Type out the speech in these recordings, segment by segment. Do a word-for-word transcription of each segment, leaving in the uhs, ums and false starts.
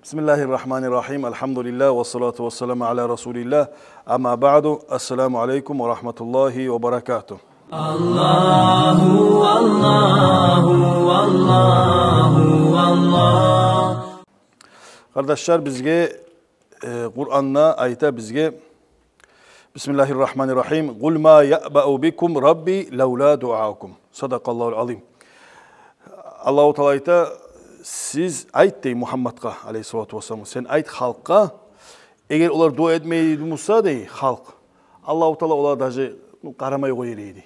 بسم الله الرحمن الرحيم. الحمد لله والصلاة والسلام على رسول الله. أما بعد. السلام عليكم ورحمة الله وبركاته. Аллагьу, Аллагьу, Аллагьу, Аллагь. Къардашлар, бизге, э, Къуранда айта бизге, بسم الله الرحمن الرحيم. قل ما يعبأ بكم ربي لولا دعاؤكم. صدق الله العظيم. Аллагьу Таала айта, сиз айт, дей, Мугьаммадгъа, алейгьиссалату вассалам, сен айт халкъгъа, эгер олар дуа этмей эди буса, дей, халкъ, Аллагьу Таала олагъа даже, ну, къарамай къояр эди.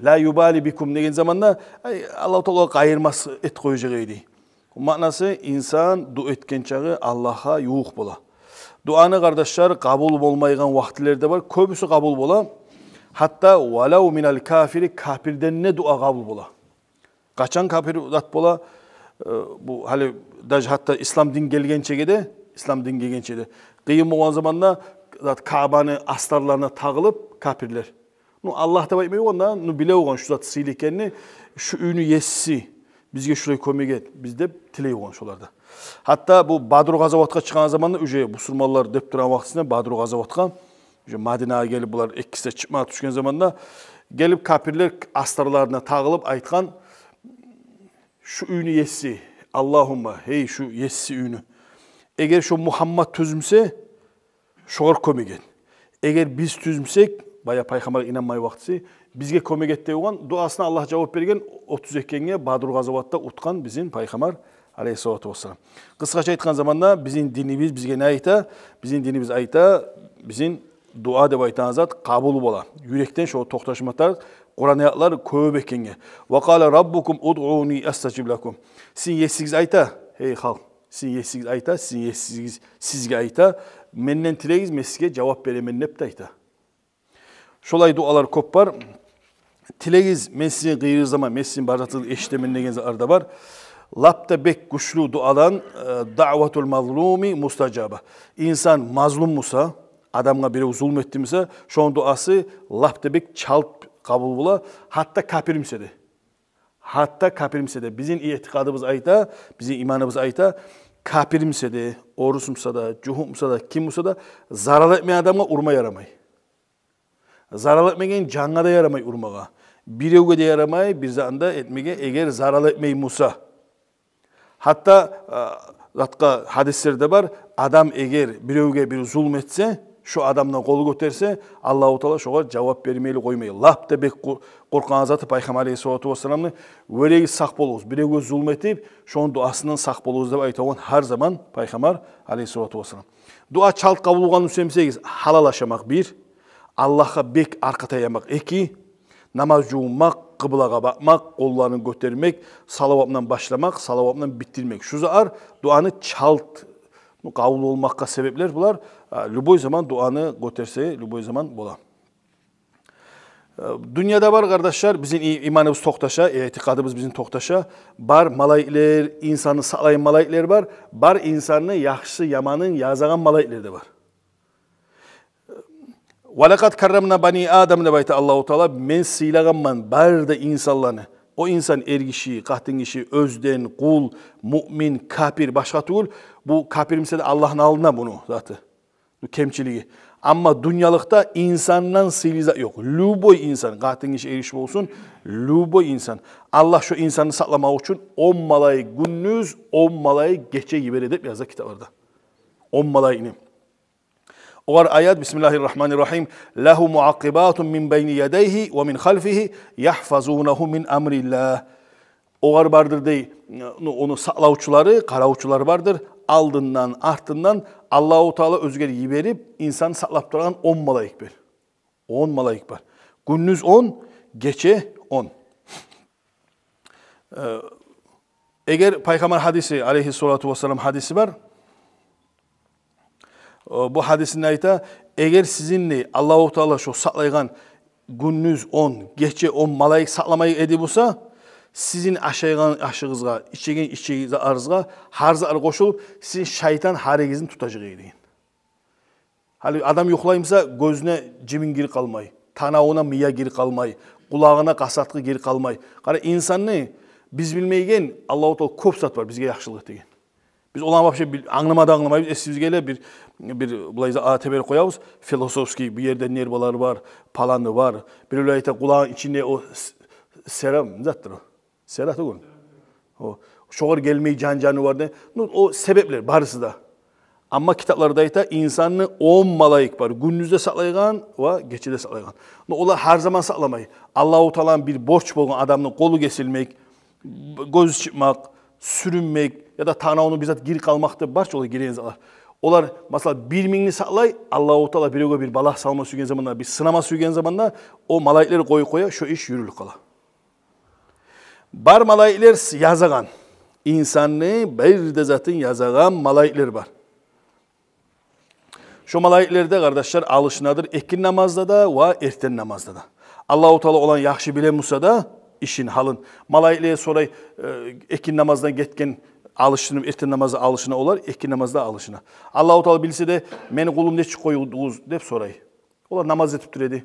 لا يبالي بكم деген заманда, ай, Аллагьу Таала олагъа къайырмас этип къояжакъ эди. Маънасы, инсан дуа этген чакъы Аллагьгъа ювукъ бола. Дуаны, къардашлар, къабул болмайгъан вакътилер де бар, кёбюсю къабул бола. Гьатта ولو من الكافر, капирден де дуа къабул бола. Къачан капир зат бола? Э, бу гьали даже гьатта ислам дин гелгенчеге де, ислам дин гелгенчеге де къыйын болгъан заманда зат Каабаны астарларына тагъылып капирлер. Ну, Аллагь деп айтмай болгъан да, ну, биле болгъан шу зат сыйлы экенни, шу уьйню еси, бизге шулай кёмек эт, биз деп тилей болгъан шолар да. Гьатта бу Бадру къазаватгъа чыкъгъан заманда, уже бусурманлар деп турагъан вакътисинде Бадру къазаватгъа, уже Мадинагъа гелип, булар экиси де чыкъмагъа тюшген заманда, гелип капирлер астарларына тагъылып айтгъан: «Шу уьйню еси, Аллагьумма, гьей, шу еси уьйню, эгер шо Мугьаммад тюз буса, шогъар кёмек эт. Эгер биз тюз бусакъ, баягъы пайхаммаргъа инанмай вакътиси, бизге кёмек эт», — деп болгъан. Дуасына Аллагь жавап берген, отуз экинге Бадру къазаватда утгъан бизин пайхаммар, алейгьиссалату вассалам. Къысгъача айтгъан заманда, бизин динибиз бизге не айта? Бизин динибиз айта, бизин дуа деп айтагъан зат къабул бола. Юрекден шо токъташма тарыкъ, Къуран аятлар кёп экенге. وقال ربكم ادعوني أستجب لكم. Сизин есигиз айта, гьей халкъ, сизин есигиз айта, сизин есигиз сизге айта: «Менден тилегиз, мен сизге жавап беремен», — деп де айта. Шолай дуалар кёп бар. «Тилегиз, мен сизин къыйырызаман, мен сизин бар затыгъызны эшитемен», — деген затлар да бар. Лап да бек гючлю дуадан, э, دعوة المظلوم مستجابة. Инсан мазлум буса, адамгъа бирев зулму этди буса, шону дуасы лап да бек чалт къабул бола, гьатта капир буса да. Гьатта капир буса да. Бизин иътикъадыбыз айта, бизин иманыбыз айта, капир буса да, орус буса да, жугьут буса да, ким буса да, зарал этмеген адамгъа урма ярамай. Зарал этмеген жангъа да ярамай урмагъа. Биревге де ярамай бир затны да этмеге, эгер зарал этмей буса. Гьатта, а, затгъа гьадислер де бар, адам эгер биревге бир зулму этсе, шо адамдан къол гётерсе, Аллагьу Таала шогъар жавап бермейли къоймай. Лап да бек къор-, къоркъагъан заты пайхаммар алейгьиссалату вассаламны: «Вёрегиз, сакъ болугъуз, биревге зулму этип, шону дуасындан сакъ болугъуз», — деп айтагъан гьар заман пайхаммар алейгьиссалату вассалам. Дуа чалт къабул болгъанны сюе бусагъыз, гьалал ашамакъ — бир, Аллагьгъа бек аркъа таямакъ — эки, намаз жувунмакъ, къыблагъа бакъмакъ, къолларын гётермек, салаватдан башламакъ, салаватдан битдирмек. Шу затлар дуаны чалт, ну, къабул болмакъгъа себеплер булар. А, любой заман дуаны гётерсе, любой заман бола. Э, дюньяда бар, къардашлар, бизин и-, иманыбыз токъташа, иътикъадыбыз бизин токъташа. Бар малайиклер, инсанны сакълайгъан малайиклер бар, бар инсанны яхшысы-яманын язагъан малайиклер де бар. «ولقد كرمنا بني آدم», — деп айта Аллагьу Таала, «Мен сыйлагъанман бары да инсанланы». О инсан — эргиши, къатынгиши, оьзден, къул, муъмин, капир, башгъа тюгюл. Бу капир буса да Аллагьны алдында буну заты, бу кемчилиги. Амма дюньялыкъда инсандан сыйлы зат ёкъ. Любой инсан, къатынгиши, эргиши болсун, любой инсан. Аллагь шо инсанны сакъламакъ учун он малайик гюндюз, он малайик гече йибере деп яза китапларда. Он малайикни. Огъар аят: بسم الله الرحمن الرحيم. «له معقبات من بين يديه ومن خلفه يحفظونه من أمر الله». Огъар бардыр, дей, ну, ону сакълавчулары, къаравчулары бардыр, алдындан, артындан Аллагьу Таала оьзлер йиберип, инсанны сакълап турагъан он малайик бар. Он малайик бар. Гюндюз он, гече он. Э, эгер пайхаммар гьадиси, алейгьиссалату вассалам гьадиси бар. Э, бу гьадисинде айта: «Эгер сизин, дей, Аллагьу Таала шо сакълайгъан гюндюз он, гече он малайик сакъламай эди буса, сизин ашайгъан ашыгъызгъа, ичеген ичегиз-, арызгъа гьар зат къошулуп, сизин шайтан гьаригизни тутажакъ эди», — деген. Гьали адам юхлай буса, гёзюне жимин гирип къалмай, танавуна мия гирип къалмай, къулагъына къасатгъы гирип къалмай. Къара, инсанны биз билмейген Аллагьу Таала кёп зат бар бизге яхшылыкъ этеген. Биз оланы вообще бил-, англама да англамайбыз. Эсибизге геле бир, бир булай за-, а, теберип къоябыз. Философский, бу ерде нервалар бар, паланы бар. Биревлер айта, къулагъыны ичинде о с-, сера, не затдыр о? Сера тюгюл. О, шогъар гелмей жан-жанывар деп. Ну, о себеплер барысы да. Амма китапларда айта, инсанны он малайик бар. Гюндюз де сакълайгъан ва гече де сакълайгъан. Ну, олар гьар заман сакъламай. Аллагьу Тааланы бир борч болгъан, адамны къолу гесилмек, б-, гёзю чыкъмакъ, сюрюнмек яда танавуну бир зат гирип къалмакъ деп бар чы, олар гирген затлар. Олар, масала, бир мингни сакълай, Аллагьу Таала биревге бир балагь салма сюйген заманда, бир сынама сюйген заманда, о малайиклер къоюп къоя, шо иш юрюлюп къала. Бар малайиклер с-, язагъан. Инсанны бир де затын язагъан малайиклер бар. Шо малайиклер де, къардашлар, алышынадыр экин намазда да ва эртен намазда да. Аллагьу Таала оланы яхшы биле буса да ишин, гьалын. Малайиклеге сорай, э, экин намаздан гетген алышынып, эртен намазда алышына олар, экин намазда алышына. Аллагьу Таала билсе де, мени къулум нечик къойдугъуз деп сорай. Олар намаз этип тура эди.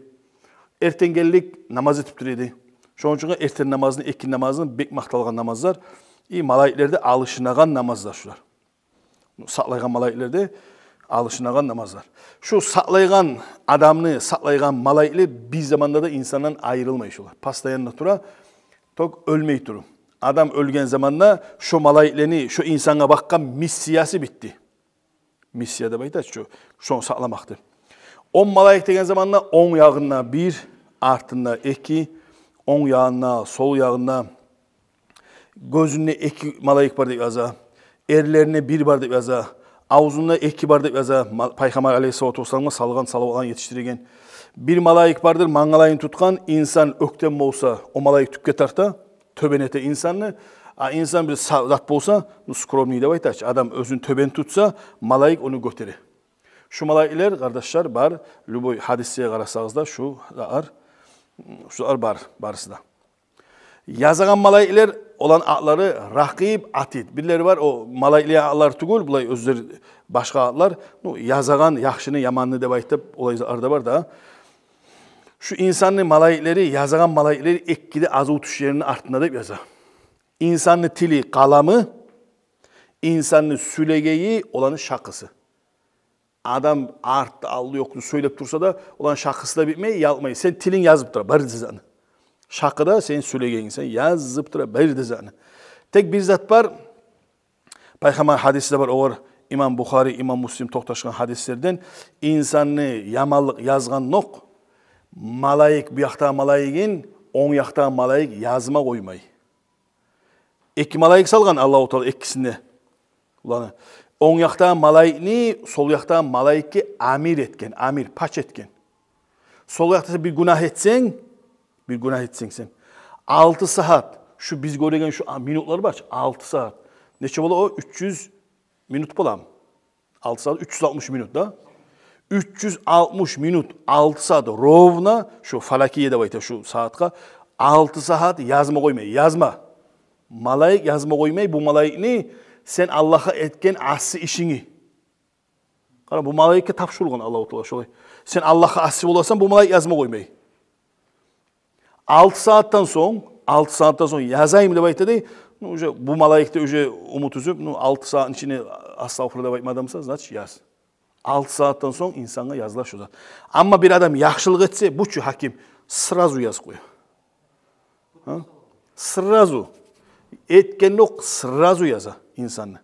Эртен гелдик, намаз этип тура эди. Шону учун эртен намазны, экин намазны бек макъталгъан намазлар. И малайиклер де алышынагъан намазлар шулар. Сакълайгъан малайиклер де алышынагъан намазлар. Шу сакълайгъан адамны сакълайгъан малайиклер бир заманда да инсандан айрылмай шулар. Постоянно тура, ток оьлмей туруп. Адам оьлген заманда шу малайиклени шу инсангъа бакъгъан миссиясы битди. Миссия деп айта чы, шону сакъламакъ деп. Он малайик деген заманда онг ягъында бир, артында эки, онг ягъында, сол ягъында, гёзюнде эки малайик бар деп яза, эрлеринде бир бар деп яза, авзунда эки бар деп яза. Ма-, Пайхаммар алейгьиссалату вассаламгъа салгъан салаватланы етишдиреген. Бир малайик бардыр, мангалайын тутгъан, инсан оьктем болса, о малайик тюпге тарта, тёбен эте инсанны. А инсан бир са-, зат болса, ну, скромный деп айта чы, адам оьзюн тёбен тутса, малайик ону гётере. Шу малайиклер, къардашлар, бар, любой гьадисге къарасагъыз да, шу зар, шу зар бар, барысы да. Язагъан малайиклер, оланы атлары Ракъиб, Атид. Бирлери бар, о малайиклени атлары тюгюл, булай оьзлери башгъа атлар. Ну, язагъан яхшыны, яманны деп айтып, олай затлар да бар да. Шу инсанны малайиклери, язагъан малайиклери эки де азув тюшерини артында деп яза. Инсанны тили къаламы, инсанны сюлегейи, оланы шакъысы. Адам артда, алды, ёкъну сёйлеп турса да, оланы шакъысы да битмей, ялкъмай. Сен тилинг язып тура бары да затны. Шакъы да сен сёйлегенинг, сен язып тура бары да затны. Тек бир зат бар, Пайхаммар гьадиси де бар, огъар имам Бухари, имам Муслим токъташгъан гьадислерден, инсанны яманлыкъ язгъандокъ, малайик, бу якъдагъы малайигин онг якъдагъы малайик язма къоймай. Эки малайик салгъан Аллагьу Таала экисин де. Уланы. Онг якъдагъы малайикни сол якъдагъы малайикге амир этген, амир, пач этген. Сол якъда сен бир гюнагь этсенг, бир гюнагь этсенг сен, алты сагьат, шу биз гёреген шу, а, минутлар бар чы, алты сагьат. Нече бола о? Уьч юз минут боламы? Алты сагьат, уьч юз алтмыш минут да. Уьч юз алтмыш минут, алты сагьат ровно, шу фалакия деп айта шу сагьатгъа, алты сагьат язма къоймай, язма. Малайик язма къоймай бу малайикни сен Аллагьгъа этген асси ишинги. Къара, бу малайикге тапшурулгъан Аллагьу Таала шолай. Сен Аллагьгъа асси боласан, бу малайик язма къоймай. Алты сагьатдан сонг, алты сагьатдан сонг язайым деп айта дей, ну, уже бу малайик де уже умут уьзюп, ну, алты сагьатны ичинде астагъфируллагь деп айтмадымсан, значит, яз. Алты сагьатдан сонг инсангъа языла шу зат. Амма бир адам яхшылыкъ этсе, бу чу гьаким сразу язып къоя. Гьа? Сразу. Этгендокъ сразу яза инсанны.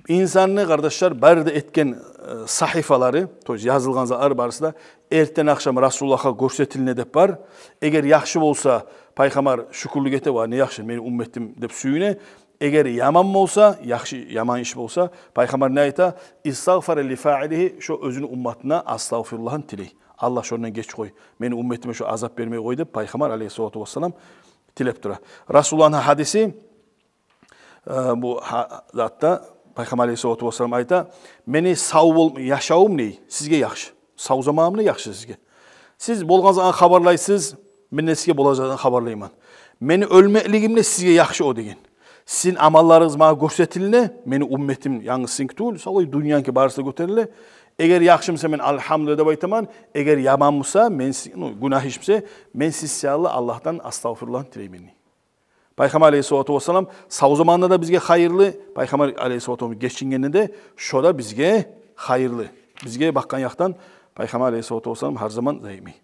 Инсанны, къардашлар, бары да этген, э, сагьифалары, то есть язылгъан затлар барысы да эртен-ахшам Расулуллагьгъа гёрсетилине деп бар. Эгер яхшы болса, Пайхаммар шюкюрлюк эте, ва не яхшы, мени умметим деп сююне. Эгер яман болса, яхшы, яман иш болса, Пайхаммар не айта? Истагъфара ли фаилигьи, шо оьзюню умматына астагъфируллагьын тилей. Аллагь, шондан геч къой, мени умметиме шо азап бермей къой деп Пайхаммар алейгьиссалату вассалам тилеп тура. Расулуллагьны гьадиси, э, бу гьа-, затда Пайхаммар алейгьиссалату вассалам айта: «Мени сав бол-, яшавум не сизге яхшы, сав заманым не яхшы сизге. Сиз болгъан заман хабарлайсыз, мен де сизге болажакъдан хабарлайман. Мени оьлмеклигим не сизге яхшы о», — деген. «Сизин амалларыгъыз магъа гёрсетилине, мени умметим янгыз сизинки тюгюл, савлай дюньяники барысы да гётериле. Эгер яхшы буса, мен альгьамдулиллагь деп айтаман, эгер яман буса, мен си-, ну, гюнагь иш буса, мен сиз саялы Аллагьдан астагъфируллагьны тилеймен», — дей. Пайхаммар алейгьиссалату вассалам сав заманда да бизге хайырлы, Пайхаммар алейгьиссалату вассалам гечингенде де, шо да бизге хайырлы. Бизге бакъгъан якъдан Пайхаммар алейгьиссалату вассалам гьар заман зайымай.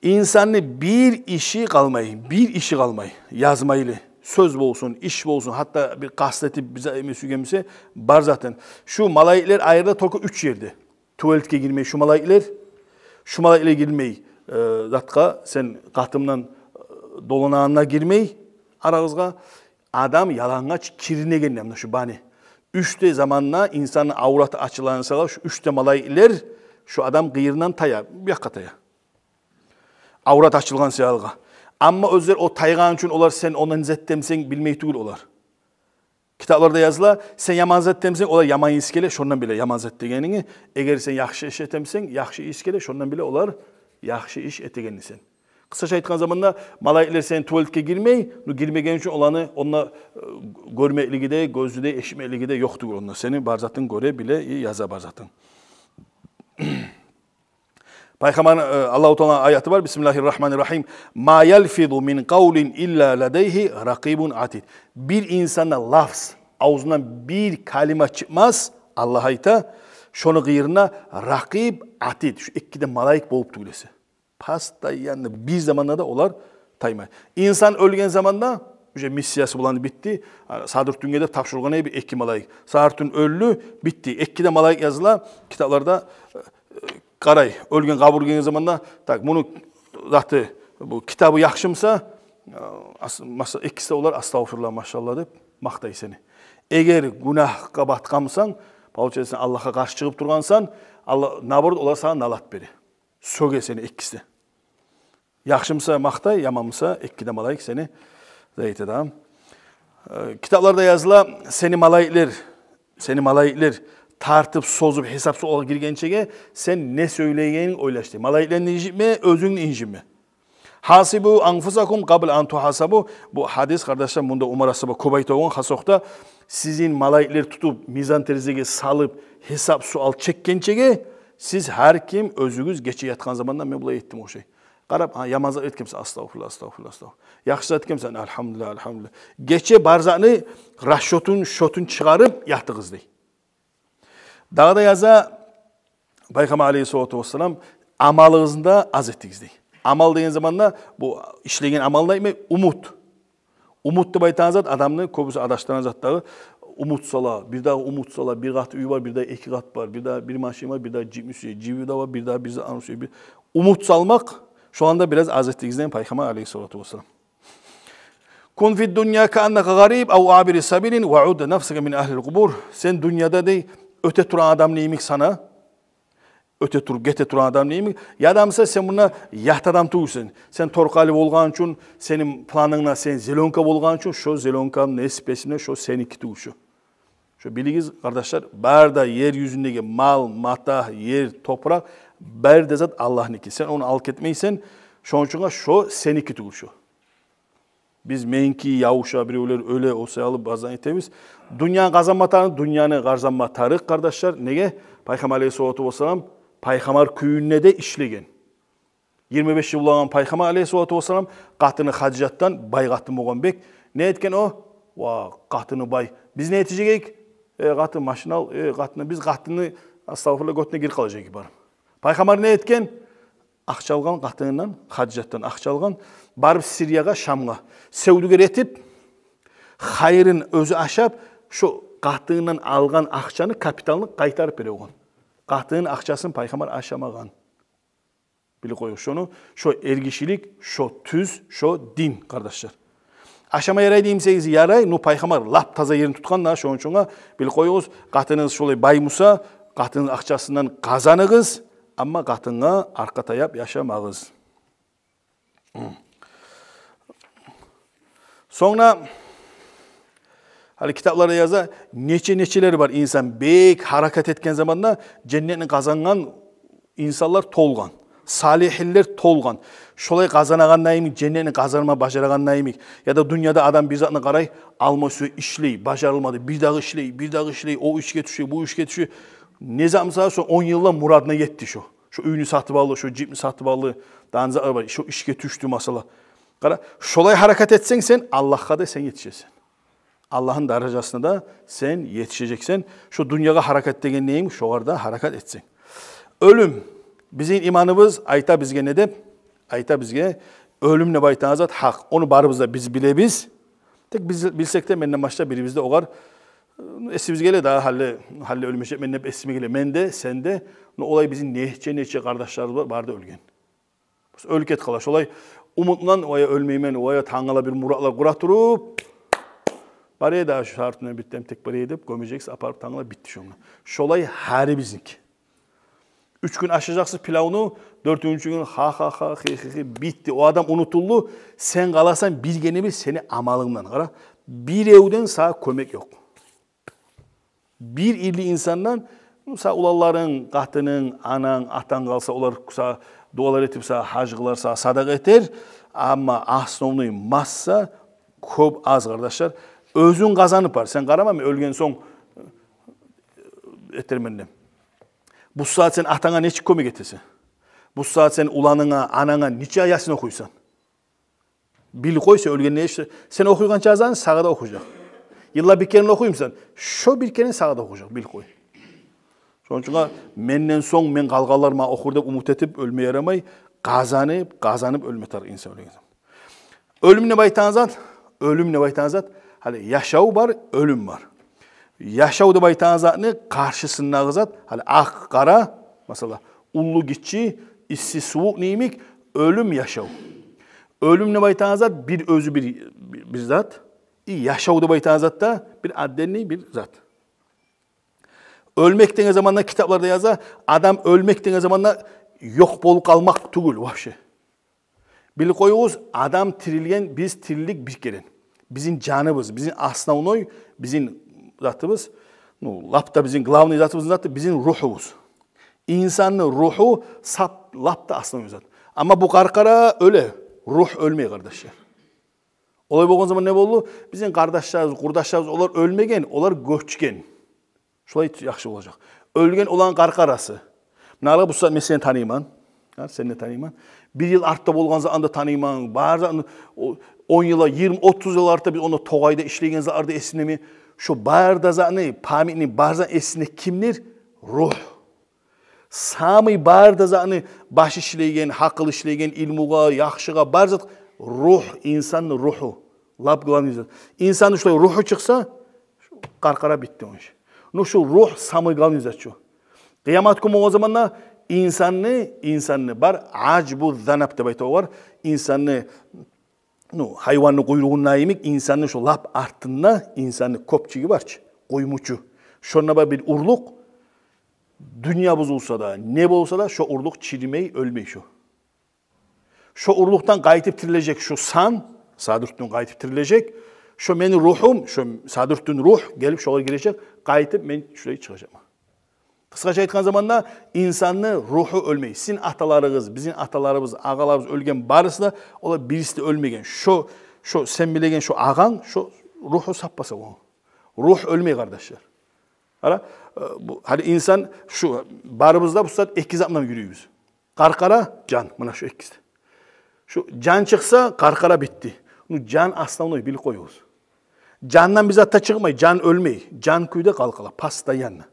Инсанны бир иши къалмай, бир иши къалмай, язмайлы. Сёз болсун, иш болсун, гьатта бир къаст этип бир зат этме сюйген буса, бар затын. Шу малайиклер айрыла только уьч ерде. Туалетге гирмей шу малайиклер, шу малайиклер гирмей, э, затгъа, сен къатынынг булан, э, доланагъанда гирмей арагъызгъа, адам ялангъач киринегенде, муна шу бани. Уьч де заманда инсанны авраты ачылгъан сагъа, шу уьч де малайиклер шу адам къырыйындан тая, бу якъгъа тая. Аврат ачылгъан саялы. Амма оьзлер о тайгъан учун олар, сен ондан зат этемсен, билмей тюгюл олар. Китапларда языла, сен яман зат этемсен, олар яман ийис геле, шондан биле яман зат этегенинги. Эгер сен яхшы иш этемсен, яхшы ийис геле, шондан биле олар яхшы иш этегенинг сен. Къысгъача айтгъан заманда, малайиклер сени туалетге гирмей, ну, гирмеген учун оланы онда, э, гёрмеклиги де, гёзю де, эшитмеклиги де ёкъ тюгюл онда. Сени бар затынг гёре, биле, и яза бар затынг. Пайхаммар, э, Аллагьу Тааланы аяты бар, бисмиллагьи ррагьмани ррагьим. «Ма ялфизу мин къавлин илла ладайгьи ракъибун атид». Бир инсандан лафз, авзундан бир калима чыкъмас, Аллагь айта, шону къырыйында ракъиб, атид, шу эки де малайик болуп тюгюл эсе. Постоянно, бир заманда да олар таймай. Инсан оьлген заманда уже миссиясы булан битди. Сагьар тюнге деп тапшургъан эди бир эки малайик. Сагьар тюн оьлдю, битди. Эки де малайик языла китапларда, э, къарай, оьлген, къабургъа гелген заманда, так, муну заты, бу китабы яхшы буса, э, ас-, маса-, экиси де олар, «Астагъфируллагь, машаллагь», — деп макътай сени. Эгер гюнагьгъа батгъан бусанг, получается, Аллагьгъа къаршы чыгъып тургъан бусанг, Аллагь, наоборот, олар сагъа налат бере. Сёге сени экиси де. Яхшы буса макътай, яман буса, эки де малайик сени зат эте де. Э, китапларда языла, сени малайиклер, сени малайиклер тартып, созуп, гьисап суалгъа гиргенчеге сен не сёйлегенингни ойлаш дей. Малайиклени инжитме, оьзюнгню инжитме. «Гьасибу анфусакум къабла ан тугьасабу». Бу гьадис, къардашлар, мунда Умар асгьаба кёп айта болгъан, хас окъда, сизин малайиклер тутуп, мизан терезеге салып, гьисап суал чекгенчеге, сиз гьар ким оьзюгюз гече ятгъан заманда, мен булай этдим охшай. Къарап, гьа, яман зат этгенсен, астагъфируллагь, астагъфируллагь, астагъфируллагь. Яхшы зат этгенсен, альгьамдулиллагь, альгьамдулиллагь. Гече бар затны расчётун, счётун чыгъарып ятыгъыз дей. Дагъы да яза Пайхаммар алейгьиссалату вассалам, амалыгъызны да аз этигиз дей. Амал деген заманда бу ишлеген амалны айтмай, умут. Умут деп айтагъан зат адамны кёбюсю адашдырагъан зат дагъы. Умут сала, бир дагъы умут сала, бир къат уьй бар, бир дагъы эки къат бар, бир дагъы бир машин бар, бир дагъы джипни сюе, джипи де бар, бир дагъы бир зат, аны сюе, бир. Умут салмакъ, шоланы да бираз аз этигиз деген Пайхаммар алейгьиссалату вассалам. «Кун фид дунья кааннака гъариб ав абиру сабилин ва удда нафсака мин агьлил къубур». Сен дюньяда дей, оьте турагъан адамны йимик сана, оьте туруп, гете турагъан адамны йимик. Яда буса сен мунда ят адам тюгюлсен. Сен торкъали болгъан учун, сени планынгда сен зелёнка болгъан учун, шо зелёнкам не спесине, шо сеники тюгюл шо. Шо билигиз, къардашлар, бары да ер юзюндеги мал, матагь, ер, топуракъ, бары да зат Аллагьныки. Сен ону алып гетмейсен, шону учун шо сеники тюгюл шо. Биз меники, явуша, биревлер оьле, о саялы баздан этебиз. Дюньяны къазанма тарыкъ, дюньяны къазанма тарыкъ, къардашлар. Неге? Пайхаммар алейгьиссалату вассалам пайхаммар кюйюнде де ишлеген. Йигирма беш йыл болагъан Пайхаммар алейгьиссалату вассалам, къатыны Хадижатдан, бай къатын болгъан бек. Не этген о? Ва, къатыны бай. Биз не этежек эдик? Э, къатын машина ал, э, къатыны, биз къатыны, астагъфируллагь, гётюне гирип къалажакъ эдик барып. Пайхаммар не этген? Акъча алгъан къатынындан, Хадижатдан акъча алгъан, барып Сириягъа, Шамгъа. Севдюгер этип, хайырын оьзю ашап, шо къатынындан алгъан акъчаны, капиталны къайтарып бере болгъан. Къатынын акъчасын Пайхаммар ашамагъан. Билип къоюгъуз шону, шо эргишилик, шо тюз, шо дин, къардашлар. Ашама ярай деймисегиз, ярай, ну, Пайхаммар лап таза ерин тутгъан да, шону учун билип къоюгъуз, къатыныгъыз шолай бай буса, къатыныгъыз акъчасындан къазаныгъыз, амма къатынгъа аркъа таяп яшамагъыз. Сонг да, гьали китапларда яза, нече-нечелери бар инсан бек гьаракат этген заманда женнетни къазангъан инсанлар толгъан, салигьинлер толгъан. Шолай къазанагъанда йимик, женнетни къазанма бажарагъанда йимик. Яда дюньяда адам бир затны къарай, алма сюе, ишлей, бажарылмады, бир дагъы ишлей, бир дагъы ишлей, о ишге тюше, бу ишге тюше. Не зат, мисал, шо он йылда мурадына етди шо. Шо уьйню сатып алды, шо джипни сатып алды, дагъы не затлар бар, шо ишге тюшдю, масала. Къара, шолай гьаракат этсенг сен, Аллагьгъа да сен етишесен. Аллагьны даражасына да сен етишежексен. Шо дюньягъа гьаракат деген нейми? Шогъар да гьаракат этсенг. Оьлюм. Бизин иманыбыз айта бизге не деп? Айта бизге, оьлюм деп айтагъан зат гьакъ. Ону барыбыз да биз билебиз. Тек биз билсек де, менден башгъа бирибиз де огъар, э, эсибиз геле дагъы, гьали, гьали оьлмежекмен деп эсиме геле. Мен де, сен де, ну, олай бизин нече-нече къардашларыбыз бар, бары да оьлген. Биз оьлюп гетип къала. Шолай умутдан, вая оьлмеймен, вая тангала бир муратлар къура туруп, бар эди дагъы шо сартуна битдим, тек бар эди деп, гёмежексиз, апарып тангала битди шонда. Шолай гьари бизинки. Уьч гюн ашажакъсыз пилавну, дёртюнчю гюн ха-ха-ха, хи-хи-хи, битди. О адам унутулду. Сен къаласан биргине-бир сени амалынгдан. Къара, биревден сагъа кёмек ёкъ. Бир ири инсандан, ну, сагъа уланларынг, къатынынг, ананг, атанг къалса, олар сагъа дуалар этип, сагъа гьаж къылар, сагъа садакъа этер. Амма основной масса кёп аз, къардашлар. Оьзюнг къазанып бар. Сен къарама, мен оьлген сонг этермен деп. Бу сагьат сен атанга нечик кёмек этесен? Бу сагьат сен уланынга, ананга нече ясин охуйсан? Бил къой, сен оьлгенде эш-, сен охуйгъан чазаны сагъа да охужакъ. Йылда бир керен охуймусан, шо бир керен сагъа да охужакъ, бил къой. Шону учун менден сонг мен къалгъанлар магъа охур деп умут этип оьлме ярамай, къазанып, къазанып оьлме тарыкъ инсан оьлген сонг. Оьлюм деп айтагъан зат, оьлюм деп айтагъан зат, гьали яшав бар, оьлюм бар. Яшав деп айтагъан затны къаршысындагъы зат, гьали акъ-къара, масала, уллу-гиччи, исси-сувукъ йимик, оьлюм, яшав. Оьлюм деп айтагъан зат бир оьзю бир, бир, бир зат. И яшав деп айтагъан зат да бир отдельный бир зат. Оьлмек деген заманда, китапларда яза, адам оьлмек деген заманда ёкъ болуп къалмакъ тюгюл вообще. Билип къоюгъуз, адам тирилген, биз тирилдик бир керен. Бизин жаныбыз, бизин основной, бизин затыбыз, ну, лап да бизин главный затыбыз заты, бизин рухубуз. Инсанны руху сап, лап да основной зат. Амма бу къаркъара оьле, рух оьлмей, къардашлар. Олай болгъан заман не болду? Бизин къардашларыбыз, къурдашларыбыз, олар оьлмеген, олар гёчген. Шулай яхшы болажакъ. Оьлген оланы къаркъарасы. Муна, бу сагьат мен сени таныйман. Гьа, сени де таныйман. Бир йыл артда болгъан затны да таныйман. Бар затны, о, он йыл, йигирма, отуз йыл артда биз онда тогъайда ишлеген затлар да эсимдеми? Шо бар да затны, памятный бар затны эсинде кимдир? Рух. Самый бар да затны баш ишлейген, гьакъыл ишлейген, илмугъа, яхшыгъа, бар зат рух, инсанны руху. Лап главный зат. Инсанны шулай руху чыкъса, къаркъара битди ончу. Ну, шу рух самый главный зат шу. Къыямат гюн болгъан заманда инсанны, инсанны бар, ажбу занаб деп айта олар, инсанны, ну, гьайванны къуйругъунда йимик, инсанны шу лап артында, инсанны кёпчюгю бар чы, къуймучу. Шонда бар бир урлукъ, дюнья бузулса да, не болса да, шо урлукъ чирмей, оьлмей шо. Шо урлукъдан къайтып тирилежек шо сан, сагьат дёртден къайтып тирилежек. Шо мени рухум, шо сагьат дёртден рух гелип шогъар гирежек, къайтып мен шулай чыгъажакъман. Къысгъача айтгъан заманда, инсанны руху оьлмей. Сизин аталарыгъыз, бизин аталарыбыз, агъаларыбыз оьлген барысы да, олар бириси де оьлмеген. Шо, шо сен билеген шо агъанг, шо руху саппаса о. Рух оьлмей, къардашлар. Гьали, э, бу, гьали инсан шу, барыбыз да бу сагьат эки зат булан юрюйбюз. Къаркъара, жан, муна шу экиси. Шу жан чыкъса, къаркъара битди. Ну, жан основной, билип къоюгъуз. Жандан бир зат да чыкъмай, жан оьлмей. Жан кюйде къалып къала, постоянно.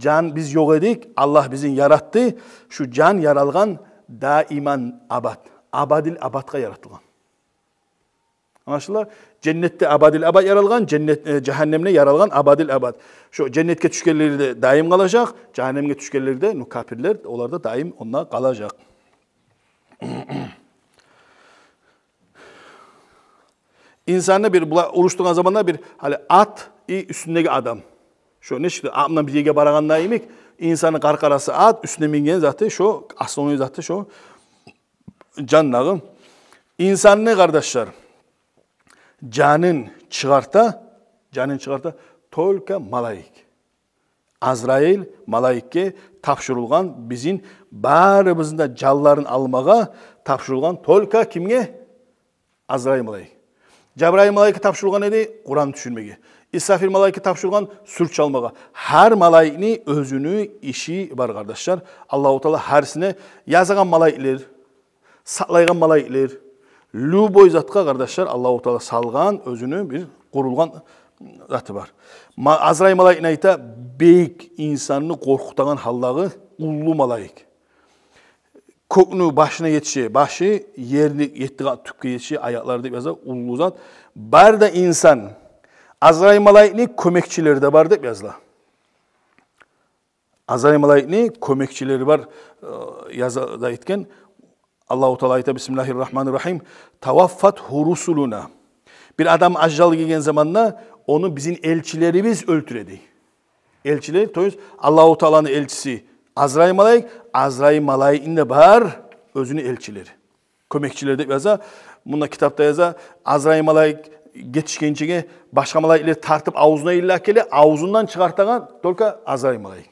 Жан биз ёкъ эдик, Аллагь бизин яратды. Шу жан яралгъан даиман абад. Абадил абадгъа яратылгъан. Англашыла? Женнетде абадил абад яралгъан, женнет, э, жагьаннемде яралгъан абадил абад. Шо женнетге тюшгенлер де даим къалажакъ, жагьаннемге тюшгенлер де, ну, капирлер, олар да даим онда къалажакъ. Инсанны бир, була, уруш тургъан заманда бир, гьали ат и уьстюндеги адам. Шо нечик де, атдан бир ерге барагъанда йимик, инсанны къаркъарасы ат, уьстюне минген заты шо, основной заты шо. Жан дагъы. Инсанны, къардашлар, жанын чыгъарта, жанын чыгъарта только малайик. Азраил малайикге тапшурулгъан, бизин барыбызны да жанларын алмагъа тапшурулгъан только кимге? Азраил малайик. Жабраил малайикге тапшурулгъан эди Къуран тюшюрмеге. Исрафил малайикге тапшурулгъан сюр чалмагъа. Гьар малайикни оьзюню иши бар, къардашлар. Аллагьу Таала гьарисине язагъан малайиклер, сакълайгъан малайиклер, Любой затгъа, къардашлар, Аллагьу Таала салгъан оьзюню бир къурулгъан заты бар. Ма-, Азрайыл малайикни айта, бек инсанны къоркъутагъан гьалдагъы уллу малайик. Кёкню башына етише башы, ерни етти къат тюпге етише аякълары деп яза, уллу зат. Бары да инсан, Азрайыл малайикни кёмекчилери де бар деп языла. Азрайыл малайикни кёмекчилери бар, э, яза да этген. Аллагьу Таала айта: «Бисмиллагьи ррагьмани ррагьим. Таваффатгьу русулуна». Бир адам ажалы гелген заманда ону бизин элчилерибиз оьлтюре дей. Элчилер, то есть Аллагьу Тааланы элчиси Азрайыл малайик, Азрайыл малайикни де бар оьзюню элчилери, кёмекчилери деп яза. Мунда китапда яза, Азрайыл малайик етишгинчеге башгъа малайиклер тартып авзуна илла геле, авзундан чыгъартагъан только Азрайыл малайик.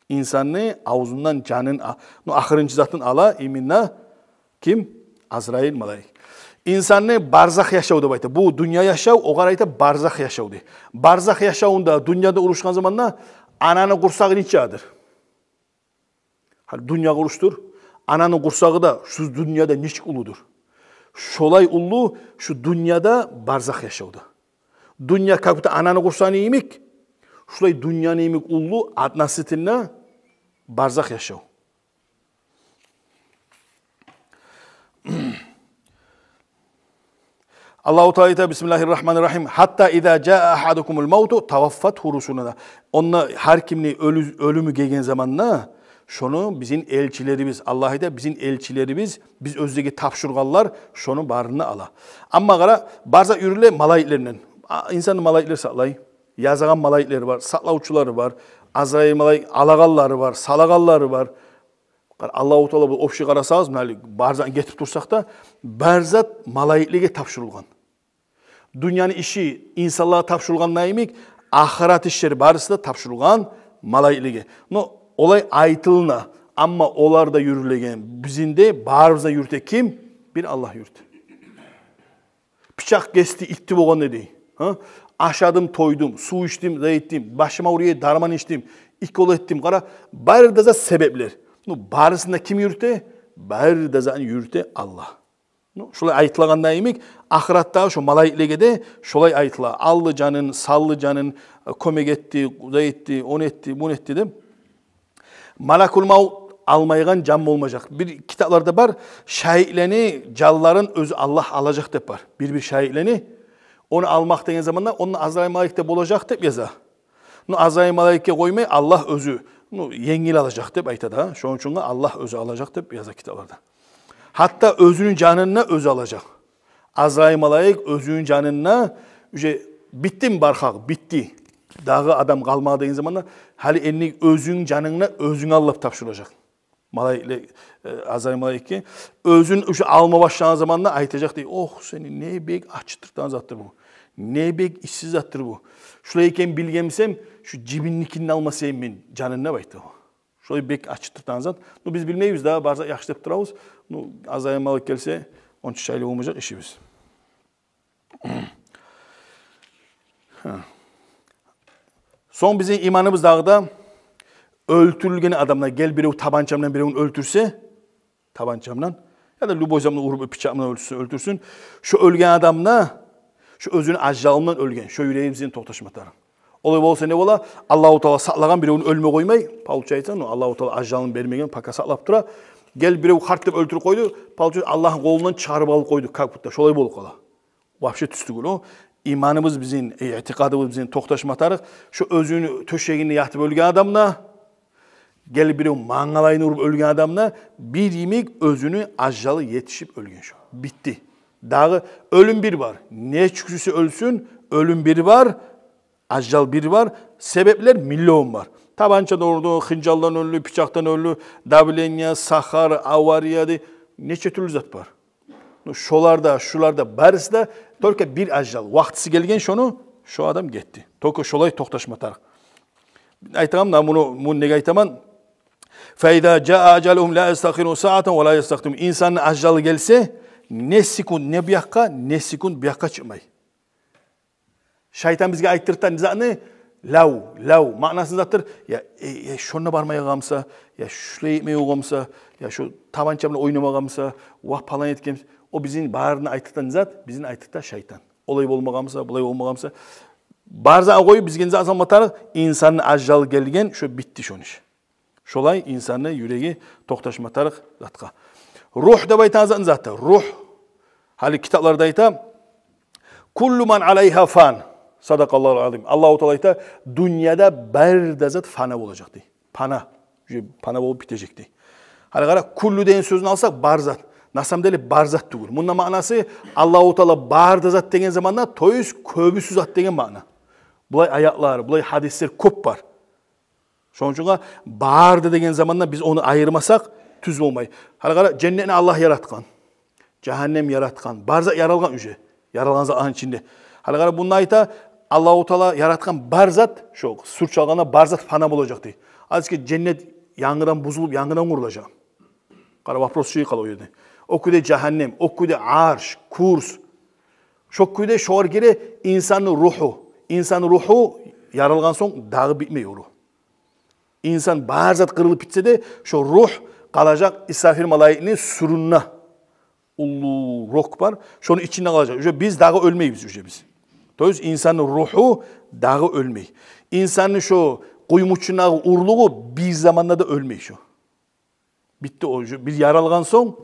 Инсанны авзундан жанын а-, ну, ахырынчы затын ала именно ким? Азрайыл малайик. Инсанны барзах яшав деп айта. Бу дюнья яшав, огъар айта барзах яшав дей. Барзах яшавунда, дюньяда урушгъан заманда ананы къурсагъы нечедир? Гьали дюнья къурушдур, ананы къурсагъы да шу дюньяда нечик уллудур? Шолай уллу шу дюньяда барзах яшавда. Дюнья как будто ананы къурсагъы йимик, шулай дюньяны йимик уллу относительно барзах яшав. Аллагьу Таала айта: «Бисмиллагьи ррагьмани ррагьим. Гьатта иза жаа агьадакумул мавту таваффатгьу русулуна». Онда гьар кимни оьлю-, оьлюмю гелген заманда, шону бизин элчилерибиз, Аллагь айта, бизин элчилерибиз, биз оьзлеге тапшургъанлар, шону барын да ала. Амма къара, барзах юрюле малайиклер булан. А, инсанны малайиклер сакълай. Язагъан малайиклери бар, сакълавчулары бар, Азрайыл малайик алагъанлары бар, салагъанлары бар. Къара, Аллагьу Таала бу общий къарасагъыз, муна гьали барзах гетип турсакъ да, барзат малайиклеге тапшурулгъан. Дюньяны иши инсанлагъа тапшурулгъан йимик, ахырат ишлери барысы да тапшурулгъан малайиклеге. Но олай айтылына, амма олар да юрюлеген, бизин де барыбызны да юрюте ким? Бир Аллагь юрюте. Пычакъ гесди, итти болгъан эди. Гьа? Ашадым, тойдум, сув ичдим, зат этдим, башым авруй, дарман ичдим, укол этдим. Къара, бары да зат себеплер. Ну, барысын да ким юрюте? Бары да затны юрюте Аллагь. Ну, шолай айтылагъан йимик, ахыратда шо малайиклеге де шолай айтыла. Алды жанын, салды жанын, кёмек этди, зат этди, ону этди, муну этди деп. Малакул мавт алмайгъан жан болмажакъ. Бир китапларда бар, шагьитлени жанларын оьзю Аллагь алажакъ деп бар. Бир-бир шагьитлени, ону алмакъ деген заманда, онда Азрайыл малайик де болажакъ деп яза. Ну, Азрайыл малайикге къоймай, Аллагь оьзю, ну, енгил алажакъ деп айта да. Шону учун Аллагь оьзю алажакъ деп яза китапларда. Гьатта оьзюню жанын да оьзю алажакъ. Азрайыл малайик оьзюню жанын да, уже битдими бархакъ, битди. Дагъы адам къалмагъан деген заманда, гьали энни оьзюню жанынг да оьзюнг ал деп тапшуражакъ. Малайиклер, э, Азрайыл малайикге. Оьзюн уже алма башлагъан заманда айтажакъ дей: «Ох, сени не бек ачытдыртагъан затдыр бу. Не бек иссиз затдыр бу. Шулай экен билген бусам, шу жибинникин де алмас эдим мен жанын», — деп айта. Шолай бек ачытдыртагъан зат. Ну, биз билмейбиз да, барзах яхшы деп турабыз. Ну, Азрайыл малайик гелсе, онча шайлы болмажакъ ишибиз. Гьа. Сонг бизин иманыбыз дагъы да оьлтюрюлген адамлар, гел бирев табанча булан биревню оьлтюрсе, табанча булан, яда любой зат булан уруп, пычакъ булан оьлтюрсюн, оьлтюрсюн. Шо оьлген адам да шо оьзюню ажалы булан оьлген. Шо юрегибиз бизин токъташма тарыкъ. Олай болса не бола? Аллагьу Таала сакълагъан, биревню оьлме къоймай, получается, ну, Аллагьу Таала ажалын бермеген, пока сакълап тура. Гел бирев харт деп оьлтюрюп къойду, получается, Аллагьны къолундан чыгъарып алып къойду, как будто шолай болуп къала. Вообще тюз тюгюл о. Иманыбыз бизин, э, итикъадыбыз бизин токъташма тарыкъ. Шо оьзюню тёшегинде ятып оьлген адам да, гел бирев мангалайын уруп оьлген адам да, бир йимик оьзюню ажалы етишип оьлген шо. Битди. Дагъы оьлюм бир бар. Нечик сюйсе оьлсюн, оьлюм бир бар, ажал бир бар, себеплер миллион бар. Табанчадан урду, хынжалдан оьлдю, пычакъдан оьлдю, давление, сахар, авария дей, нече тюрлю зат бар. Ну, шолар да, шулар да, барысы да только бир ажал. Вакътиси гелген шону, шо адам гетди. Только шолай токъташма тарыкъ. Айтаман да муну, муну неге айтаман? «Фаиза жаа ажалугьум ла ястаъхиру саатан ва ла ястакъдиму». Инсанны ажалы гелсе, не секунд не бу якъгъа, не секунд бу якъгъа чыкъмай. Шайтан бизге айтдыртагъан затны, лав, лав, маънасы затдыр. Я, э, э, шонда бармай къалгъан буса, я шулай этмей къойгъан буса, я шо табанча булан ойнамай къалгъан буса, ва палан этген буса. О бизин барын айтагъан зат, бизин айтагъан шайтан. Олай болмагъан буса, булай болмагъан буса. Бар затны къоюп, бизге не зат салма тарыкъ? Инсанны ажалы гелген, шо битди шону иши. Шолай инсанны юреги токъташма тарыкъ затгъа. Ругь деп айтагъан затны заты. Ругь. Гьали китапларда айта: «Куллу ман алайгьа фан». Садакъаллагьул азим. Аллагьу Таала айта: «Дюньяда бары да зат фана болажакъ», — дей. Пана. Уже пана болуп битежек дей. Гьали къара, «куллу» деген сёзню алсакъ, бар зат. На самом деле бар зат тюгюл. Мунда маънасы, Аллагьу Таала бары да зат деген заманда, то есть кёбюсю зат деген маъна. Булай аятлар, булай гьадислер кёп бар. Шону учун бары да деген заманда биз ону айырмасакъ, тюз болмай. Гьали къара, женнетни Аллагь яратгъан. Жагьаннем яратгъан. Бар зат яралгъан уже. Яралгъан затланы ичинде. Гьали къара, мунда айта, Аллагьу Таала яратгъан бар зат, шо сюрч алгъанда бар зат пана болажакъ дей. Азики женнет янгыдан бузулуп, янгыдан къурулажакъ. Къара, вопрос чыгъып къала о ерде. О кюйде жагьаннем, о кюйде арш, курс. Шо кюйде шогъар гире инсанны ругьу. Инсанны ругьу яралгъан сонг дагъы битмей о ругь. Инсан бар зат къырылып битсе де, шо ругь къалажакъ Исрафил малайикни сюрюнде. Уллу рог бар, шону ичинде къалажакъ. Уже биз дагъы оьлмейбиз уже биз. То есть инсанны ругьу дагъы оьлмей. Инсанны шо къуймучундагъы урлугъу бир заманда да оьлмей шо. Битди о, уже бир яралгъан сонг.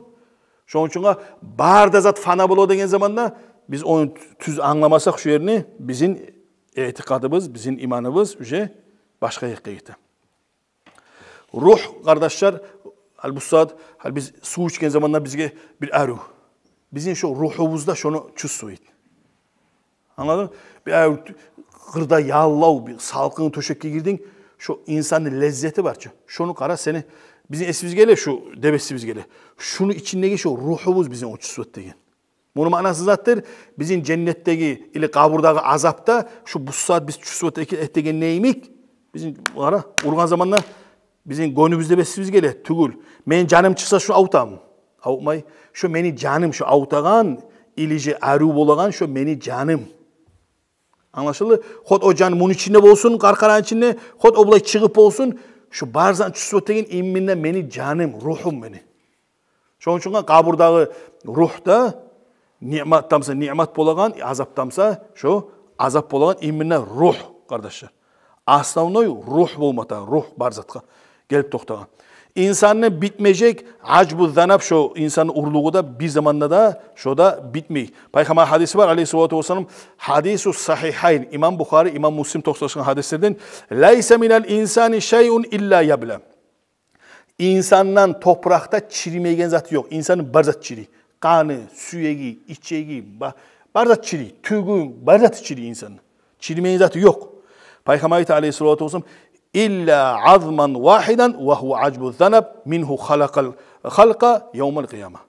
Шону учун бары да зат пана бола деген заманда биз ону тюз англамасакъ шо ерни, бизин этикъадыбыз, бизин иманыбыз уже башгъа якъгъа гете. Ругь, къардашлар, гьали бу сагьат, гьали биз сув ичген заманда бизге бир арив. Бизин шо ругьубуз да шону чувствует. Англадынг? Бир арив, къырда яллав, бир салкъын тёшекге гирдинг, шо инсанны леззети бар чы. Шону къара сени, бизин эсибизге геле, шо деп эсибизге геле. Шону ичиндеги шо ругьубуз бизин ону чувствует деген. Муну маънасы затдыр, бизин женнетдеги или къабурдагъы азапда, шу бу сагьат биз чувствовать эте-, этеген не йимик, бизин, къара, ургъан заманда бизин гёнгюбюз деп эсибизге геле, тюгюл. Мени жаным чыкъса, шуну авуртаман. Авуртмай. Шу мени жаным, шу авуртагъан, или же арив болагъан, шу мени жаным. Англашылды? Хоть о жан муну ичинде болсун, къаркъараны ичинде, хоть о булай чыгъып болсун, шу бар затны чувствовать этеген именно мени жаным, ругьум мени. Шону учун къабурдагъы ругь да, ниъматдан буса ниъмат болагъан, азапдан буса шо азап болагъан именно ругь, къардашлар. Основной ругь болма тарыкъ, ругь бар затгъа гелип токътагъан. Инсанны битмежек ажбу занаб, шо инсанны урлугъу да бир заманда да, шо да битмей. Пайхаммар гьадиси бар, алейгьиссалату вассалам, гьадису сагьигьайн, имам Бухари, имам Муслим токъташгъан гьадислерден: «Лайса минал инсани шайун илла ябла». Инсандан топуракъда чиримейген заты ёкъ. Инсанны бар зат чирий. Къаны, сюеги, ичеги, ба-, бар зат чирий. Тюгю, бар зат чирий инсанны. Чиримейген заты ёкъ. Пайхаммар айта, алейгьиссалату вассалам: «Илла азман вагьидан ва гьува ажбу занаб мингьу халакъал халкъа явмал къияма».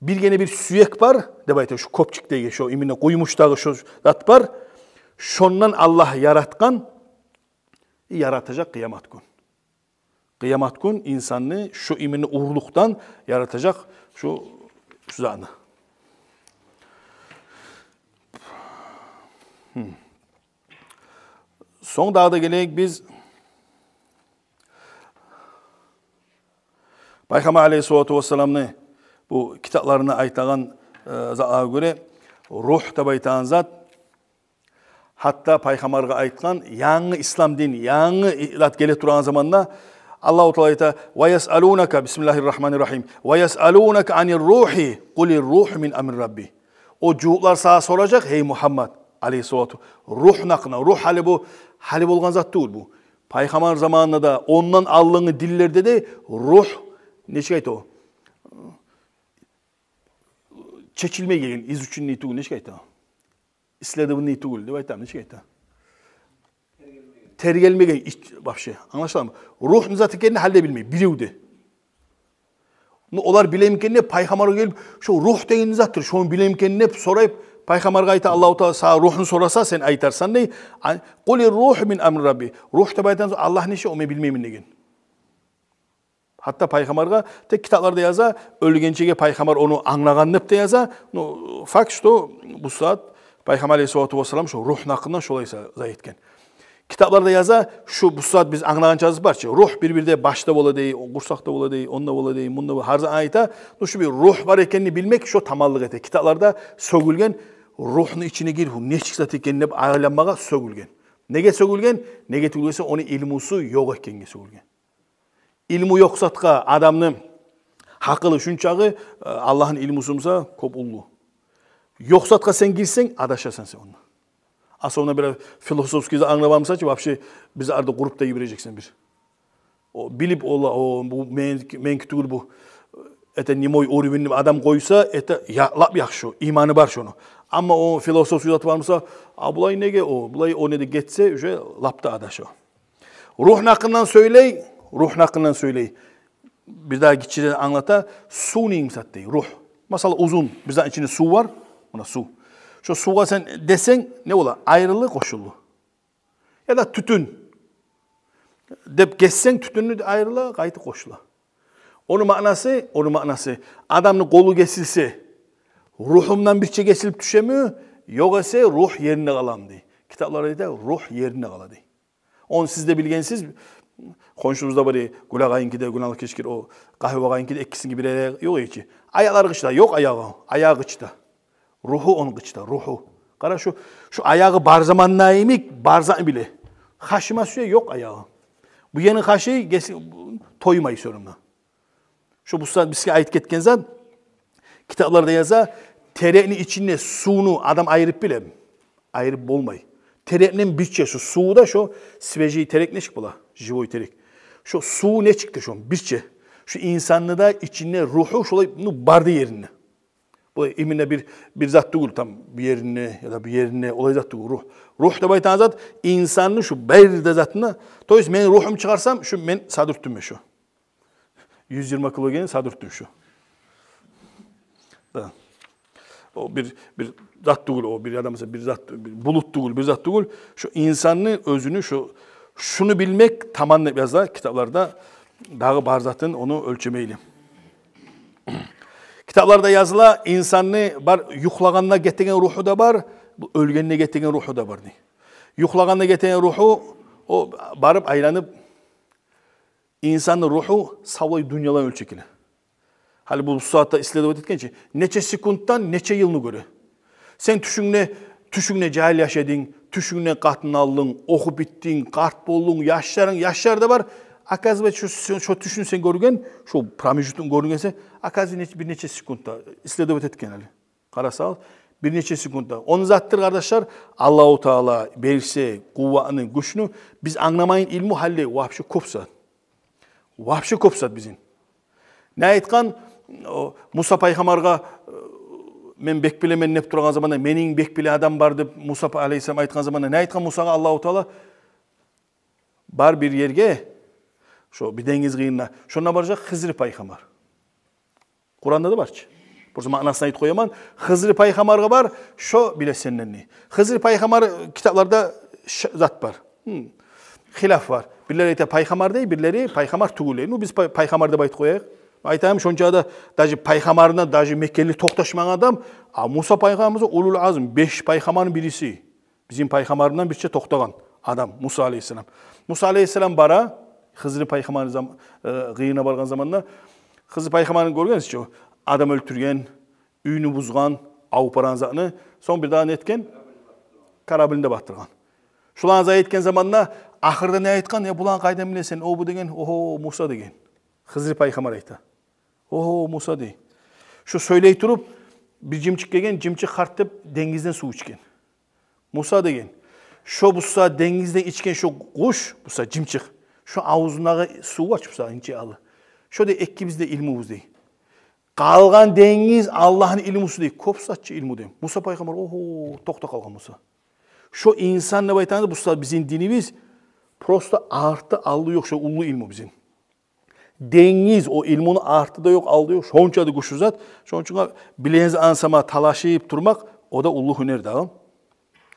Биргине бир сюек бар, деп айта, шу кёпчикдеги, шу именно къуймучдагъы шу зат бар. Шондан Аллагь яратгъан, яратажакъ къыямат гюн. Къыямат гюн инсанны шу именно урлукъдан яратажакъ шу, шу затны. Гьм. Сонг дагъы да гелейик биз Пайхаммар алейгьиссалату вассаламны бу китапларында айтагъан, э, затлагъа гёре, ругь деп айтагъан зат, гьатта пайхаммаргъа айтгъан, янгы ислам дин, янгы и-, зат геле турагъан заманда Аллагьу Таала айта: «Ва ясъалунака», бисмиллагьир рагьманир рагьим, «ва ясъалунака анир ругьи, къулир ругьу мин амри рабби». О жугьутлар сагъа соражакъ, гьей Мугьаммад алейгьиссалату, ругь гьакъында. Ругь гьали бу, гьали болгъан зат тюгюл бу. Пайхаммар заманында да, ондан алдынгъы динлерде де ругь, нечик айта о? Чечилмей гелген, изучённый тюгюл, нечик айта о? Исследованный тюгюл деп айтамы, нечик айта? Тергелмеген, ич-, вообще. Англашыламы? Ругь не зат экенин гьали де билмей, бирев де. Ну, олар билеми экен деп, пайхаммаргъа гелип, шу ругь деген не затдыр, шону билеми экен деп сорайып, пайхаммаргъа айта Аллагьу Таала: «Сагъа ругьну сораса, сен айтарсан», — дей. А, «къулир ругьу мин амри рабби». Ругь деп айтагъан сонг, Аллагьны иши, о мен билмеймен деген. Гьатта пайхаммаргъа, тек китапларда яза, оьлгенчеге пайхаммар ону англагъан деп де яза. Ну, факт, что бу сагьат пайхаммар алейгьиссалату вассалам шу ругьну гьакъында шолай са-, зат этген. Китапларда яза, шу бу сагьат биз англагъанча язып бар чы. Ругь бир-бирде башда бола дей, о къурсакъда бола дей, онда бола дей, мунда бола, гьар зат айта. Ну шу бир ругь бар экенни билмек шо таманлыкъ эте. Китапларда сёгюлген, ругьну ичине гир, бу нечик зат экен деп айланмагъа сёгюлген. Неге сёгюлген? Неге тюгюл эсе, ону илмусу ёкъ экенге сёгюлген. Илму ёкъ затгъа адамны гьакъылы шунчакъы, э, Аллагьны илмусу буса кёп уллу. Ёкъ затгъа сен гирсенг, адашасан сен онда. Особенно бир философский зат англап бармаса чы, вообще биз арды къуруп да йибережексен бир. О билип, ола, о, бу мен, меники тюгюл бу. Это не мой уровень деп адам къойса, это я-, лап яхшы, иманы бар шону. Амма о философский зат бармаса, а булай неге о, булай о не де гетсе, уже лап да адаша. Ругьну гьакъындан сёйлей, ругьну гьакъындан сёйлей. Бир дагъы гиччиден англата, сувну йимик зат дей, ругь. Масала, узун бир затны ичинде сув бар, муна сув. Шо сувгъа сен десенг, не бола? Айрылды, къошулду. Яда тютюн деп гессенг, тютюнню айрыла, къайтып къошула. Ону маънасы, ону маънасы, адамны къолу гесилсе, ругьундан бирче гесилип тюшеми, ёкъ эсе ругь еринде къаламы дей. Китаплар айта, ругь еринде къала дей. Ону сиз де билгенсиз, хоншубузда бар, Гюл агъайныкиде, Гюнал Кечкир, о Къагьва агъайныкиде, экисиники бир аягъы ёкъ эчи. Аякълары къычда, ёкъ аягъы, аягъы къычда. Ругьу ону къычда, ругьу. Къара, шу, шу аягъы бар заманда йимик бар затны биле. Хашыма сюе, ёкъ аягъы. Бу ерни хашый, гес-, тоймай сёрюнме. Шу бу сагьат бизге айтып гетген зат, китапларда яза, терекни ичинде сувну адам айырып билеми? Айырып болмай. Терекден бирче шу суву да, шо свежий терек нечик бола? Живой терек. Шо суву нечикди шо? Бирче. Шу инсанны да ичинде ругьу шолай, ну, барды еринде. Бу именно бир, бир зат тюгюл, там, бир еринде яда бир еринде, олай зат тюгюл, ругь. Ругь деп айтагъан зат инсанны шу бары да затына, то есть мен ругьум чыгъарсам, шу мен садюртдюмме шу. Юз йигирма кило гелген садюртдюм шу. Да. О бир, бир зат тюгюл, о бир адам, бир зат, бир булут тюгюл, бир зат тюгюл. Шу инсанны оьзюню шу, шуну билмек таман деп яза китапларда, дагъы бар затын ону оьлчемейли. Китапларда языла, инсанны бар юхлагъанда гетеген ругьу да бар, бу оьлгенде гетеген ругьу да бар дей. Юхлагъанда гетеген ругьу, о барып айланып, инсанны ругьу савлай дюньялар оьлчеп геле. Гьали бу сагьатда исследовать этген чи, нече секунддан нече йылны гёре. Сен тюшюнгде, тюшюнгде жагьил яш эдинг, тюшюнгде къатын алдынг, охуп битдинг, къарт болдунг, яшларынг, яшлар да бар. Оказывается, шо, шо тюшюн сен гёрген, шо промежуток гёрюнген сен, оказывается, нече, бир нече секундда исследовать этген гьали. Къарасагъыз, бир нече секундда. Ону затдыр, къардашлар, Аллагьу Таала берсе къуватны, гючню, биз англамайгъан илму гьали вообще кёп зат. Вообще кёп зат бизин. Не айтгъан, о, Муса пайхаммаргъа, э, мен бек билемен деп турагъан заманда, менден бек билеген адам бар деп Муса алейгьиссалам айтгъан заманда, не айтгъан Мусагъа Аллагьу Таала? Бар бир ерге, шо бир денгиз къыйырына, шонда баражакъ Хизри пайхаммар. Къуранда да бар чы. Просто маънасын айтып къояман. Хизри пайхаммаргъа бар, шо биле сенден дей. Хизри пайхаммар, китапларда ш-, зат бар. Гьм. Хилаф бар. Бирлери айта пайхаммар дей, бирлери пайхаммар тюгюл дей. Ну, биз пай-, пайхаммар деп айтып къояйыкъ. Айтайым, шонча да даже пайхаммарына даже мекенли токъташмагъан адам, а Муса пайхаммарыбыз улул азм, беш пайхаммарны бириси. Бизин пайхаммардан бирче токътагъан адам Муса алейгьиссалам. Муса алейгьиссалам бара, Хизри пайхаммар зам-, э, къыйырына баргъан заманда, Хизри пайхаммарны гёргенсиз чи, адам оьлтюрген, уьйню бузгъан, алып баргъан затны, сонг бир дагъы не этген? Кораблин де батдыргъан. Шуланы зат этген заманда, ахырда не айтгъан? «Я, буланы къайдан билесен, о бу?» деген. «Огьо, Муса», деген. Хизри пайхаммар айта. «Огьо, Муса», дей. Шо сёйлей туруп, бир жымчыкъ гелген, жымчыкъ гьарт деп денгизден сув ичген. «Муса, — деген, — шо буса денгизден ичген шо къуш, буса жымчыкъ, шо авзундагъы сув бар чы, буса инче алы. Шо, — дей, — экибизни де илмубуз», дей. Къалгъан денгиз Аллагьны илмусу, дей. Кёп зат чы илму, дей. Муса пайхаммар, огьо, токътап къалгъан Муса. Шо инсан деп айтагъан, буса бизин динибиз, просто арты, алды ёкъ шо уллу илму бизин. Денгиз, о илмуну арты да ёкъ, алды ёкъ, шонча да гючлю зат. Шону учун билеген затны сама талашып турмакъ, о да уллу гьюнер дагъы.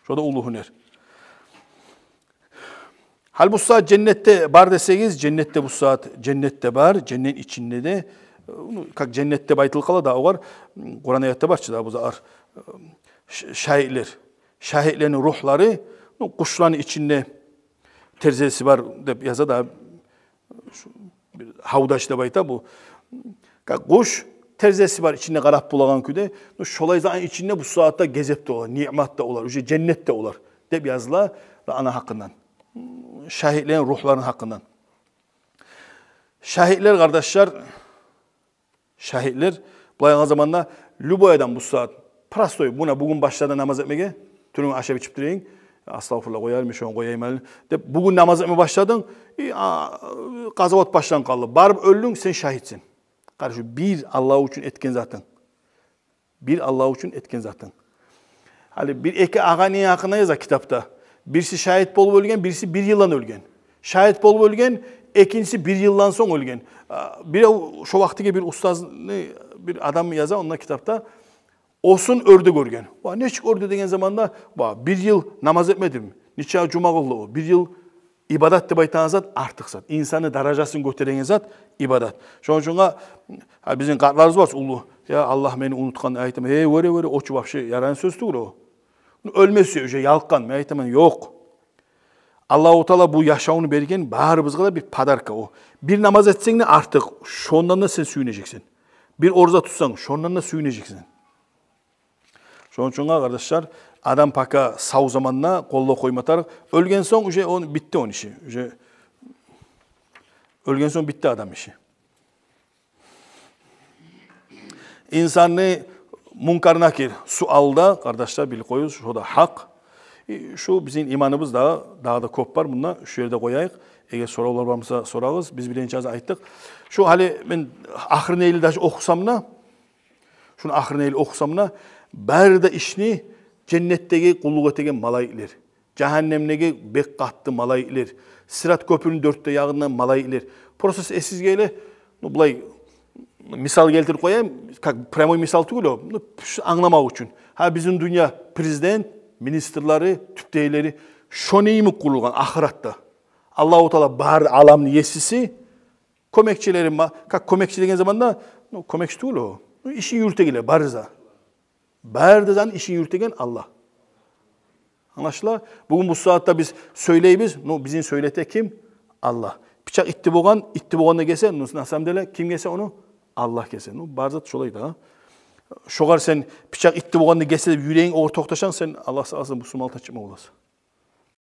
Шо да уллу гьюнер. Гьали бу сагьат женнетде бар десегиз, женнетде бу сагьат, женнетде бар, женнет ичинде де, ну, как женнет деп айтылып къала да, огъар, Къуран аятда бар чы да, бу зат, ш-, шагьитлер, шагьитлени ругьлары, ну, къушланы ичинде, терезеси бар деп яза да, шу бир гьавдаш деп айта бу. Как къуш терезеси бар, ичинде къарап болагъан кюйде. Ну, шолай затны ичинде бу сагьатда гезеп де олар, ниъмат да олар, уже женнет де олар деп языла. Ва ана гьакъындан, шагьитлени ругьларыны гьакъындан. Шагьитлер, къардашлар, шагьитлер, булай алгъан заманда, любой адам бу сагьат, простой, муна бугюн башлады намаз этмеге, тюнюгюн ашап ичип турайым, астагъфируллагь, къояйым, шону къояйым гьали деп, бугюн намаз этме башладынг, и, а, къазават башланып къалды, барып оьлдюнг, сен шагьитсен. Къара, шу бир Аллагь учун этген затынг. Бир Аллагь учун этген затынг. Гьали бир-эки агъа-ини гьакъында яза китапда. Бириси шагьит болуп оьлген, бириси бир йылдан оьлген. Шагьит болуп оьлген, экинчиси бир йылдан сонг оьлген. А, бирев, шо вакътиги бир устазны бир адамы яза онда китапда. Осун оьрде гёрген. Ва, нечик оьрде деген заманда, ва, бир йыл намаз этмедими? Нече жума къылды о? Бир йыл ибадат деп айтагъан зат артыкъ зат. Инсанны даражасын гётереген зат ибадат. Шону учун, гьа, бизин къартларыбыз бар, уллу. Я Аллагь, мени унутгъан, айтаман, эй, вёре, вёре, о чу вообще ярайгъан сёз тюгюл о. Ну, оьлмесе уже ялкъгъан, мен айтаман, ёкъ. Аллагьу Таала бу яшавну берген барыбызгъа да бир подарка о. Бир намаз этсенг де артыкъ, шондан да сен сююнежексен. Бир ораза тутсанг, шондан да сююнежексен. Шону учун, къардашлар, адам пока сав заманда къоллап къойма тарыкъ. Оьлген сонг уже ону битди, ону иши. Уже оьлген сонг битди адам иши. Инсанны Мункар-Накир суалда, къардашлар, билип къоюгъуз, шо да гьакъ. И, шу бизин иманыбыз да, дагъы да кёп бар мунда, шу ерде къояйыкъ. Эгер соравлар бар буса, сорагъыз, биз биринчи аз айтдыкъ. Шу гьали мен ахырын эли даже охусам да, шуну ахырын эли охусам да, бары да ишни женнетдеги къуллукъ этеген малайиклер, жагьаннемдеги бек къатты малайиклер, Сират кёпюрню дёрт де ягъындан малайиклер. Просто эсигизге геле, ну, булай мисал гелтирип къояйым, как прямой мисал тюгюл о, ну, шу англамакъ учун. Гьа, бизин дюнья, президент, министрлери, тюпдегилери, шону йимик къурулгъан ахыратда. Аллагьу Таала бар аламны есиси, кёмекчилерим бар. Как кёмекчи деген заманда, ну, кёмекчи тюгюл о. Ну, ишин юрютегенлер, бары да. Бары да затны ишин юрютеген Аллагь. Англашыла? Бугюн бу сагьатда биз сёйлейбиз, ну, бизин сёйлете ким? Аллагь. Бичакъ итти болгъан, итти болгъанда гесе, ну, на самом деле ким гесе ону? Аллагь гесе. Ну, бары зат шолай да. Шогъар сен бичакъ итти болгъанда гесе деп юрегинг огъар токъташсанг, сен, Аллагь сакъласын, бусурманлыкъдан чыкъма боласан.